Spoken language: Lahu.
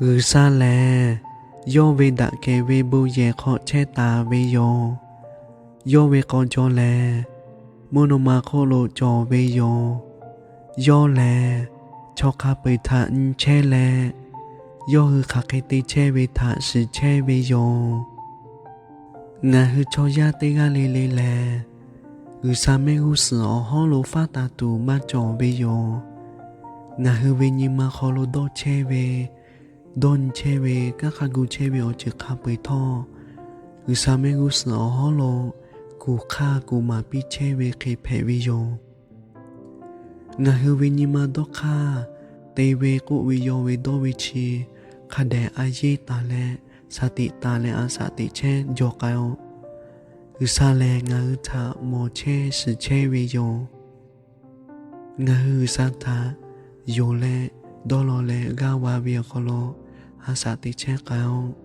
G'uiˬsha lehˬ, yawˇ ve daꞈ kehˬ ve bon yehˬ hk'aw chehˇ taˍ ve yoˬ. Yawˇ ve k'aw jaw lehˬ, mvuhˇ naw ma hk'oˆ lo cawˬ ve yoˬ. Yawˇ lehˬ, chaw hk'a peu-eˬ htaꞈ nyi chehˇ leh, yawˇ hui hk'aˬ hk'e te chehˇ ve htaꞈ shiˍ chehˇ ve yoˬ. Ngaˬ hui chaw yaˇ teˇ g'aˇ le le lehˬ, G'uiˬsha mehˆ g'uˇ suhˍ awˬ hawˉ lo faˉ taˍ tuˬ maˇ cawˬ ve yoˬ. Ngaˬ hui ve nyi ma hk'aw lo dawˇ chehˇ ve, dawˇ nyi chehˇ ve, kanˉ hk'a gu chehˇ ve awˬ ceuˬ hk'a peu-eˬ htawˇ, G'uiˬsha mehˆ g'uˇ suhˍ awˬ hawˉ lo kuˬ hk'aˇ kuˬ maˍ piˇ chehˇ ve hk'e hpehꞈ ve yoˬ. Ngaˬ hui ve nyi ma dawˇ hk'aˇ, te ve k'oˆ ve yaw ve dawˇ ve chi hk'a dehꞈ a yeˇ taˍ leh, shaˍ tiꞈ taˍ leh a shaꞈ teꞈ chehˇ jaw k'ai-o. G'uiˬsha lehˬ ngaˬ hui htaꞈ mawˬ chehˇ shiˍ chehˇ ve yoˬ. Ngaˬ hui G'uiˬsha htaꞈ yonˍ leh dawˇ law leh g'aˇ va ve awˬ hk'aw lo a shaꞈ teꞈ chehˇ k'ai-o.